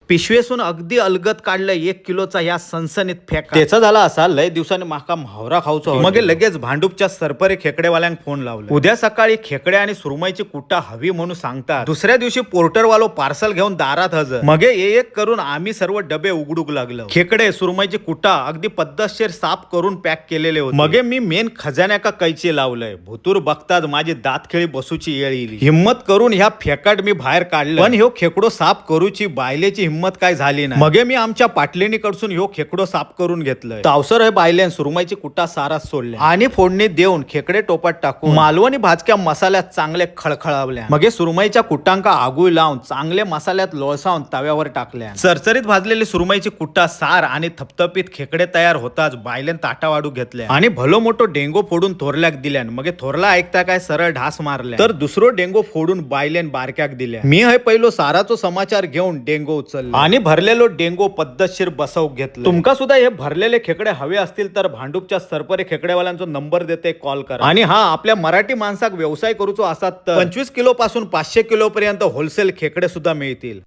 पिशवेसून अगदी अलगद काढलं 1 किलोचा ह्या सनसनीत फेका. त्याचा झाला असा, लय दिवसांनी माका म्हावरा खाऊचो. मग लगेच भांडूपच्या सरपरे खेकडेवाल्यांक फोन लावला. उद्या सकाळी खेकडे आणि सुरमईची कुट्टा हवी म्हणून सांगतात. दुसऱ्या दिवशी पोर्टरवालो पार्सल घेऊन दारात हजर. मगे एक करून आम्ही सर्व डबे उघडूक लागलो. खेकडे, सुरमईची कुटा अगदी पद्धतशीर साफ करून पॅक केलेले होते. मगे मी मेन खजान्याका कैची लावलंय. भुतूर बघताच माझी दातखिळी बसूची येळ येईल. हिम्मत करून ह्या फेकाट मी बाहेर काढलं, पण ह्यो खेकडो साफ करूची बायलेची हिम्मत काय झाली नाही. मगे मी आमच्या पाटलिणीकडसून ह्यो खेकडो साफ करून घेतलंय. तावसर हे बायलेन सुरमईची कुटा साराच सोडल्या आणि फोडणी देऊन खेकडे टोपात टाकून मालवणी भाजक्या मसाल्यात चांगले खळखळावल्या. मगे सुरमईच्या कुटांका आगूय लावून चांगले मसाल्यात लोळसावून तव्यावर टाकल्या. चरचरीत भाजलेली सुरमईची कुट्टा सार आणि थपथपीत खेकडे तयार होताच बायलेन ताटा वाढू घेतल्या आणि भलो मोठो डेंगो फोडून थोरल्याक दिल्यान. मगे थोरला ऐकता काय सरळ ढास मारल्या, तर दुसरो डेंगो फोडून बायलेन बारक्याक दिल्या. मी हय पहिलो साराचो समाचार घेऊन डेंगो उचलला आणि भरलेलो डेंगो पद्धतशीर बसवूक घेतलं. तुमका सुद्धा हे भरलेले खेकडे हवे असतील तर भांडूपच्या सरपरे खेकडेवाल्यांचो नंबर देते, कॉल करा. आणि हा, आपल्या मराठी माणसाक व्यवसाय करूचो असात तर 25 किलो पासून 500 किलो पर्यंत होलसेल खेकडे सुद्धा मिळतील.